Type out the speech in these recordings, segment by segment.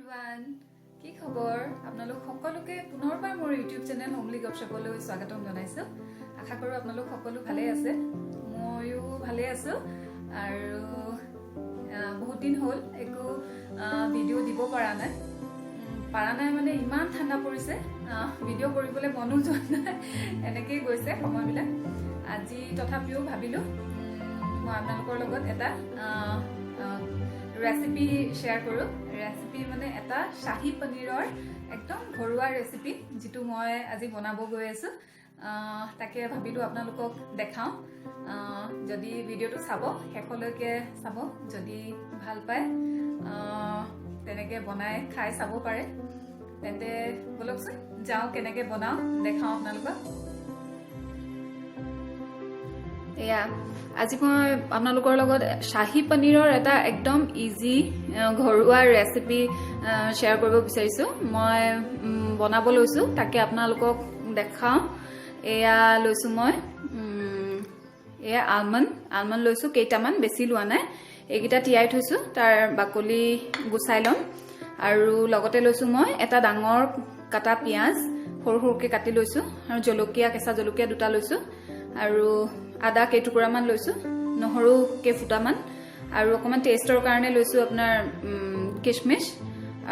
Everyone, কি খবৰ আপোনালোক সকলোকে? পুনৰবাৰ মোৰ ইউটিউব চেনেল হোমলি গপশ্বপলৈ স্বাগতম জনাইছোঁ। আশা কৰোঁ আপোনালোক সকলো ভালেই আছে, ময়ো ভালেই আছোঁ। আৰু বহুত দিন হ'ল একো ভিডিঅ' দিব পৰা নাই। পাৰা নাই মানে ইমান ঠাণ্ডা পৰিছে, ভিডিঅ' কৰিবলৈ মনো যোৱা নাই, এনেকেই গৈছে সময়বিলাক। আজি তথাপিও ভাবিলোঁ মই আপোনালোকৰ লগত এটা ৰেচিপি শ্বেয়াৰ কৰোঁ। ৰেচিপি মানে এটা শ্বাহী পনীৰৰ একদম ঘৰুৱা ৰেচিপি, যিটো মই আজি বনাব গৈ আছোঁ। তাকে ভাবিলোঁ আপোনালোকক দেখাওঁ। যদি ভিডিঅ'টো চাব, শেষলৈকে চাব, যদি ভাল পায় তেনেকৈ বনাই খাই চাব পাৰে। তেন্তে ব'লকচোন যাওঁ, কেনেকৈ বনাওঁ দেখাওঁ আপোনালোকক। এয়া আজি মই আপোনালোকৰ লগত শ্বাহী পনীৰৰ এটা একদম ইজি ঘৰুৱা ৰেচিপি শ্বেয়াৰ কৰিব বিচাৰিছোঁ। মই বনাব লৈছোঁ, তাকে আপোনালোকক দেখাওঁ। এয়া লৈছোঁ মই, এয়া আলমণ্ড। আলমণ্ড লৈছোঁ কেইটামান, বেছি লোৱা নাই। এইকেইটা তিয়াই থৈছোঁ, তাৰ বাকলি গুচাই ল'ম। আৰু লগতে লৈছোঁ মই এটা ডাঙৰ কাটা পিঁয়াজ, সৰু সৰুকৈ কাটি লৈছোঁ। আৰু জলকীয়া, কেঁচা জলকীয়া দুটা লৈছোঁ, আৰু আদা কেইটুকুৰামান লৈছোঁ, নহৰু কেইফুটামান, আৰু অকণমান টেষ্টৰ কাৰণে লৈছোঁ আপোনাৰ কিচমিচ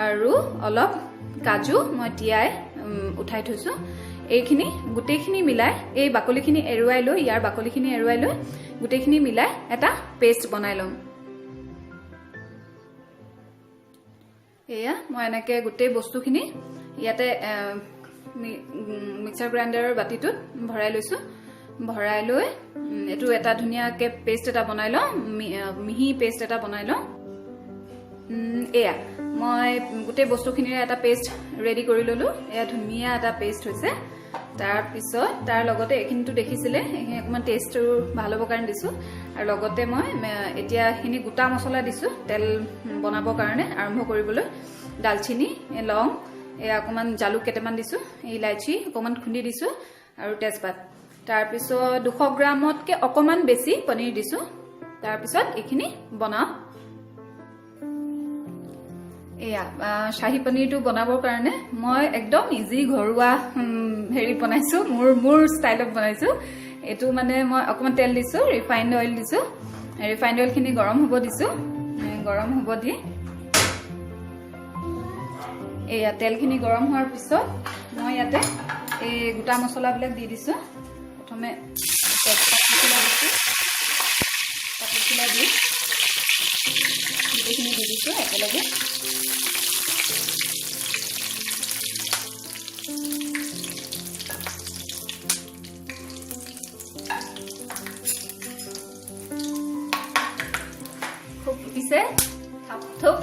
আৰু অলপ কাজু মই তিয়াই উঠাই থৈছোঁ। এইখিনি গোটেইখিনি মিলাই, এই বাকলিখিনি এৰুৱাই লৈ, ইয়াৰ বাকলিখিনি এৰুৱাই লৈ গোটেইখিনি মিলাই এটা পেষ্ট বনাই ল'ম। এয়া মই এনেকৈ গোটেই বস্তুখিনি ইয়াতে মিক্সাৰ গ্ৰাইণ্ডাৰৰ বাতিটোত ভৰাই লৈছোঁ। ভৰাই লৈ এইটো এটা ধুনীয়াকৈ পেষ্ট এটা বনাই লওঁ, মিহি পেষ্ট এটা বনাই লওঁ। এয়া মই গোটেই বস্তুখিনিৰে এটা পেষ্ট ৰেডি কৰি ল'লোঁ। এয়া ধুনীয়া এটা পেষ্ট হৈছে। তাৰপিছত তাৰ লগতে এইখিনিতো দেখিছিলে, এইখিনি অকণমান টেষ্টটো ভাল হ'বৰ কাৰণে দিছোঁ। আৰু লগতে মই এতিয়া এইখিনি গোটা মছলা দিছোঁ তেল বনাবৰ কাৰণে আৰম্ভ কৰিবলৈ। ডালচিনি, লং, এয়া অকণমান জালুক কেইটামান দিছোঁ, ইলাচি অকণমান খুন্দি দিছোঁ আৰু তেজপাত। তাৰপিছত 200 গ্ৰামতকৈ অকণমান বেছি পনীৰ দিছোঁ। তাৰপিছত এইখিনি বনাওঁ। এয়া শ্বাহী পনীৰটো বনাবৰ কাৰণে মই একদম ইজি ঘৰুৱা হেৰিত বনাইছোঁ, মোৰ ষ্টাইলত বনাইছোঁ। এইটো মানে মই অকণমান তেল দিছোঁ, ৰিফাইণ্ড অইল দিছোঁ। ৰিফাইণ্ড অইলখিনি গৰম হ'ব দিছোঁ। গৰম হ'ব দি এয়া তেলখিনি গৰম হোৱাৰ পিছত মই ইয়াতে এই গোটা মছলাবিলাক দি দিছোঁ। প্ৰথমে তেজপাত মছলা দিছোঁ, পাত দি গোটেইখিনি দি দিছোঁ একেলগে। খুব ফুটিছে থাপ থুপ।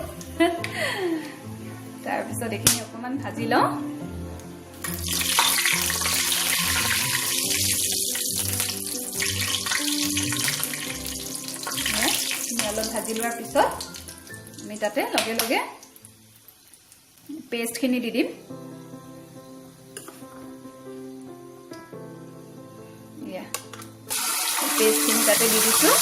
তাৰপিছত এইখিনি অকণমান ভাজি লওঁ। অলপ ভাজি লোৱাৰ পিছত আমি তাতে লগে লগে পেষ্টখিনি দি দিম। পেষ্টখিনি তাতে দি দিছোঁ।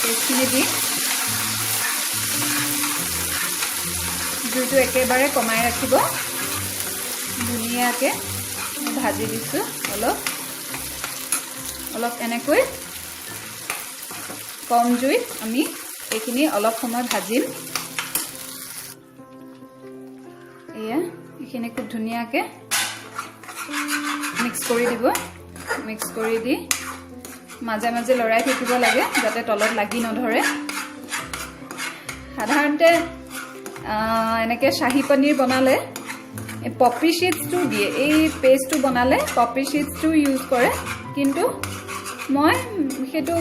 পেষ্টখিনি দি জুইটো একেবাৰে কমাই ৰাখিব। ধুনীয়াকৈ ভাজি দিছোঁ অলপ অলপ। এনেকৈ কম জুইত আমি এইখিনি অলপ সময় ভাজিম। এয়া এইখিনি খুব ধুনীয়াকৈ মিক্স কৰি দিব। মিক্স কৰি দি মাজে মাজে লৰাই থাকিব লাগে, যাতে তলত লাগি নধৰে। সাধাৰণতে এনেকৈ শ্বাহী পনীৰ বনালে পপি চিডছটো দিয়ে, এই পেষ্টটো বনালে পপি চিডছটো ইউজ কৰে, কিন্তু মই সেইটো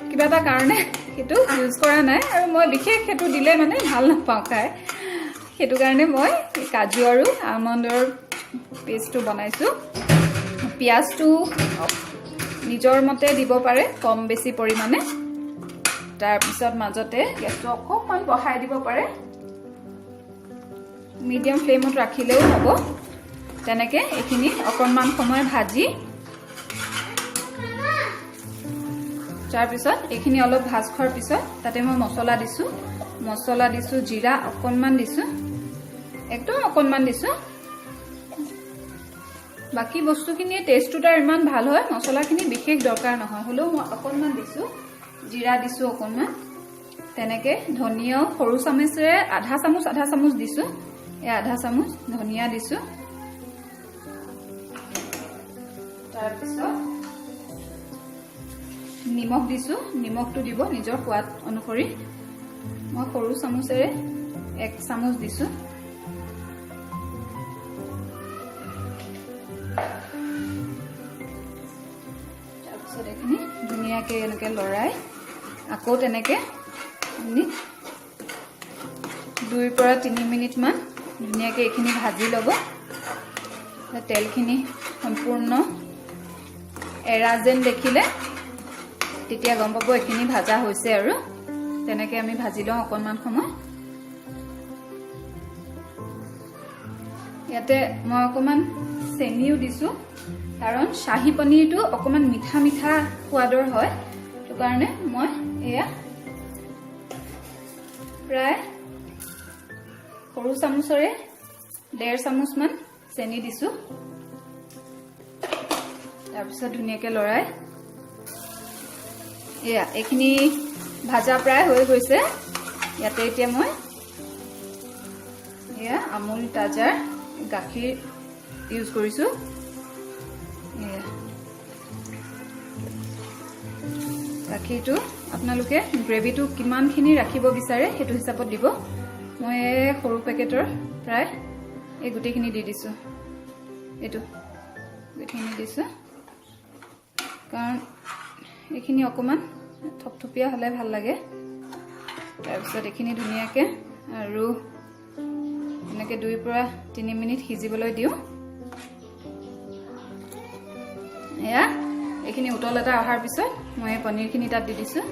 কিবা এটা কাৰণে সেইটো ইউজ কৰা নাই। আৰু মই বিশেষ সেইটো দিলে মানে ভাল নাপাওঁ খাই, সেইটো কাৰণে মই কাজু আৰু আলমণ্ডৰ পেষ্টটো বনাইছোঁ। পিঁয়াজটো নিজৰ মতে দিব পাৰে, কম বেছি পৰিমাণে। তাৰপিছত মাজতে গেছটো অকণমান বঢ়াই দিব পাৰে, মিডিয়াম ফ্লেমত ৰাখিলেও হ'ব। তেনেকে এইখিনি অকণমান সময় ভাজি তাৰপিছত এইখিনি অলপ ভাজ খোৱাৰ পিছত তাতে মই মছলা দিছোঁ। মছলা দিছোঁ, জিৰা অকণমান দিছোঁ, একদম অকণমান দিছোঁ। বাকী বস্তুখিনিয়ে টেষ্টটো তাৰ ইমান ভাল হয়, মছলাখিনি বিশেষ দৰকাৰ নহয়, হ'লেও মই অকণমান দিছোঁ। জিৰা দিছোঁ অকণমান তেনেকে। ধনিয়াও সৰু চামুচেৰে আধা চামুচ, আধা চামুচ দিছোঁ। এই আধা চামুচ ধনিয়া দিছোঁ। তাৰপিছত নিমখ দিছোঁ। নিমখটো দিব নিজৰ সোৱাদ অনুসৰি। মই সৰু চামুচেৰে 1 চামুচ দিছোঁ। তাৰপিছত এইখিনি ধুনীয়াকৈ এনেকৈ লৰাই আকৌ তেনেকৈ আপুনি 2ৰ পৰা 3 মিনিটমান ধুনীয়াকৈ এইখিনি ভাজি ল'ব। তেলখিনি সম্পূৰ্ণ এৰা যেন দেখিলে তেতিয়া গম পাব এইখিনি ভাজা হৈছে। আৰু তেনেকৈ আমি ভাজি লওঁ অকণমান সময়। ইয়াতে মই অকণমান চেনিও দিছোঁ, কাৰণ শ্বাহী পনীৰটো অকণমান মিঠা মিঠা সোৱাদৰ হয়। সেইটো কাৰণে মই এয়া প্ৰায় সৰু চামুচৰে 1.5 চামুচমান চেনি দিছোঁ। তাৰপিছত ধুনীয়াকৈ লৰাই এয়া এইখিনি ভাজা প্ৰায় হৈ গৈছে। ইয়াতে এতিয়া মই এয়া আমুল তাজাৰ গাখীৰ ইউজ কৰিছোঁ। এয়া গাখীৰটো আপোনালোকে গ্ৰেভিটো কিমানখিনি ৰাখিব বিচাৰে সেইটো হিচাপত দিব। মই সৰু পেকেটৰ প্ৰায় এই গোটেইখিনি দি দিছোঁ। এইটো গোটেইখিনি দিছোঁ, কাৰণ এইখিনি অকণমান থপথপীয়া হ'লে ভাল লাগে। তাৰপিছত এইখিনি ধুনীয়াকৈ আৰু এনেকৈ 2ৰ পৰা 3 মিনিট সিজিবলৈ দিওঁ। এয়া এইখিনি উতল এটা অহাৰ পিছত মই এই পনীৰখিনি তাত দি দিছোঁ।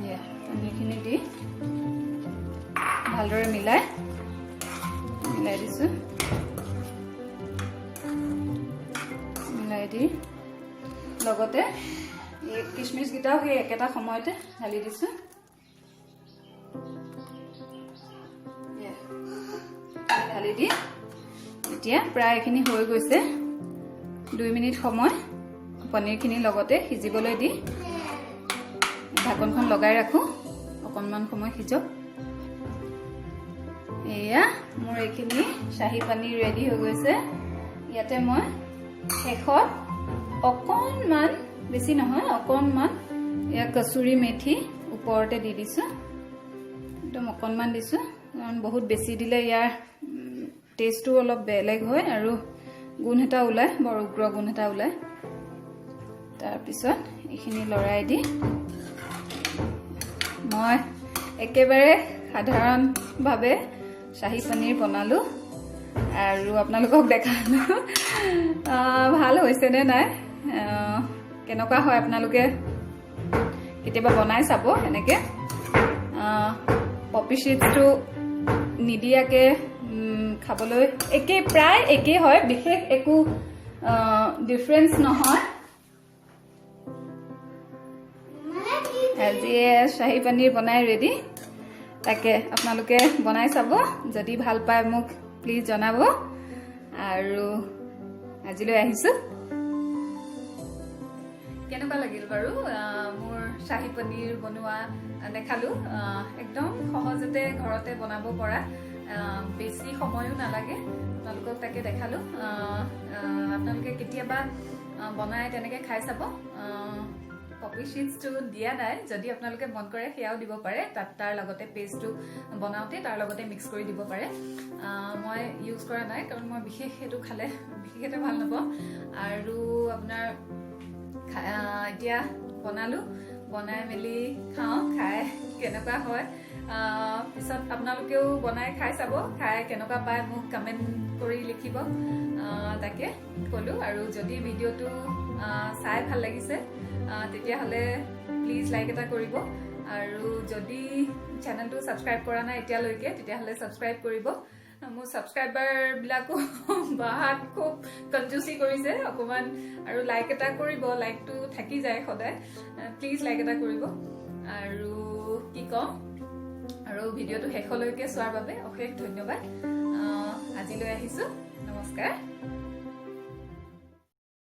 এয়া পনীৰখিনি দি ভালদৰে মিলাই মিলাই দিছোঁ। মিলাই দি লগতে এই কিচমিচকেইটাও সেই একেটা সময়তে ঢালি দিছোঁ। ঢালি দি এতিয়া প্ৰায় এইখিনি হৈ গৈছে। 2 মিনিট সময় পনীৰখিনি লগতে সিজিবলৈ দি ঢাকনখন লগাই ৰাখোঁ, অকণমান সময় সিজক। এয়া মোৰ এইখিনি শ্বাহী পনীৰ ৰেডি হৈ গৈছে। ইয়াতে মই শেষত অকণমান, বেছি নহয়, অকণমান এয়া কচুৰি মেথি ওপৰতে দি দিছোঁ। একদম অকণমান দিছোঁ, কাৰণ বহুত বেছি দিলে ইয়াৰ টেষ্টটো অলপ বেলেগ হয় আৰু গোন্ধ এটা ওলায়, বৰ উগ্ৰ গোন্ধ এটা ওলায়। তাৰপিছত এইখিনি লৰাই দি মই একেবাৰে সাধাৰণভাৱে শ্বাহী পনীৰ বনালোঁ আৰু আপোনালোকক দেখালোঁ। ভাল হৈছেনে নাই, কেনেকুৱা হয়, আপোনালোকে কেতিয়াবা বনাই চাব এনেকৈ। পপি চিডছটো নিদিয়াকৈ খাবলৈ একেই, প্ৰায় একেই হয়, বিশেষ একো ডিফাৰেঞ্চ নহয়। আজি শ্বাহী পনীৰ বনাই ৰেডি। তাকে আপোনালোকে বনাই চাব, যদি ভাল পায় মোক প্লিজ জনাব। আৰু আজিলৈ আহিছোঁ। কেনেকুৱা লাগিল বাৰু মোৰ শ্বাহী পনীৰ বনোৱা দেখালোঁ। একদম সহজতে ঘৰতে বনাব পৰা, বেছি সময়ো নালাগে। আপোনালোকক তাকে দেখালোঁ। আপোনালোকে কেতিয়াবা বনাই তেনেকৈ খাই চাব। পপি চিডছটো দিয়া নাই, যদি আপোনালোকে মন কৰে সেয়াও দিব পাৰে তাত। তাৰ লগতে পেষ্টটো বনাওঁতে তাৰ লগতে মিক্স কৰি দিব পাৰে। মই ইউজ কৰা নাই, কাৰণ মই বিশেষ সেইটো খালে বিশেষ এটা ভাল নাপাওঁ। আৰু আপোনাৰ এতিয়া বনালোঁ, বনাই মেলি খাওঁ, খাই কেনেকুৱা হয় পিছত আপোনালোকেও বনাই খাই চাব। খাই কেনেকুৱা পায় মোক কমেণ্ট কৰি লিখিব। তাকে ক'লোঁ। আৰু যদি ভিডিঅ'টো চাই ভাল লাগিছে, তেতিয়াহ'লে প্লিজ লাইক এটা কৰিব আৰু যদি চেনেলটো ছাবস্ক্ৰাইব কৰা নাই এতিয়ালৈকে, তেতিয়াহ'লে ছাবস্ক্ৰাইব কৰিব। মোৰ ছাবস্ক্ৰাইবাৰবিলাকো বঢ়াত খুব কঞ্জুচি কৰিছে অকণমান। আৰু লাইক এটা কৰিব, লাইকটো থাকি যায় সদায়। প্লিজ লাইক এটা কৰিব। আৰু কি কওঁ, আৰু ভিডিঅ'টো শেষলৈকে চোৱাৰ বাবে অশেষ ধন্যবাদ। আজিলৈ আহিছোঁ, নমস্কাৰ।